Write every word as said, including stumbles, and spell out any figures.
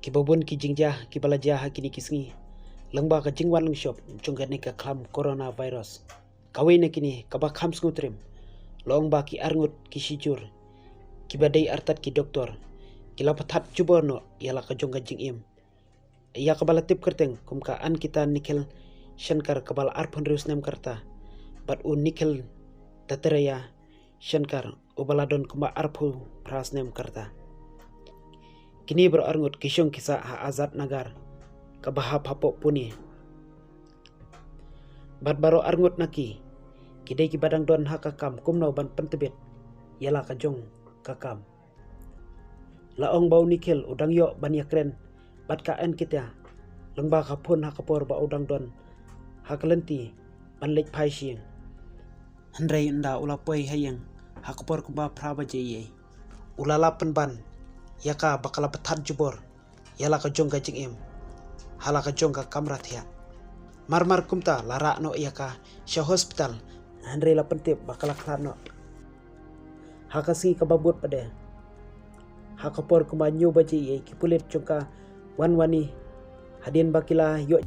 Kiba bun ki jingjia kiba la jia ha kine ki sngi lyngba ka jingwan lungshop jong kane ka khlam coronavirus. Kawei na kine kaba kham sngewtriem long ba ki arngut ki shijur kiba dei artat ki doktor ki la pynthat jubor noh ïa la ka jong ka jingim, ïa kaba la tip kyrteng kum ka Ankita Nikhil Shankar kaba la arphew hynriew snem ka rta, bad u Nikhil Tatreya Shankar uba la don kumba arphew phra snem ka rta. Kine baroh arngut ki shong ki sah ha Azad Nagar kaba hap hapoh Pune. Bad baroh arngut na ki ki dei kiba dang don ha ka kam kumno ban pyntbit ïa la ka jong ka kam. La ong ba u Nikhil u dang ïoh ban ïakren bad ka Ankita lyngba ka phone ha ka por ba u dang don ha ka lynti ban leit phai sha ïing. Hynrei ynda u la poi ha ïing ha ka por kumba phra baje ïa u la lap pynban ïa ka ba ka la pynthat jubor ïa la ka jong ka jingim ha la ka jong ka kamra thiah. Mar mar kumta la rah noh ïa ka sha hospital, hynrei la pyntip ba ka la khlad noh. Ha ka sngi kaba bud pat de, ha ka por kumba hynñiew baje ïa ki pulit jong ka Vanwani, hadien ba ki la ïoh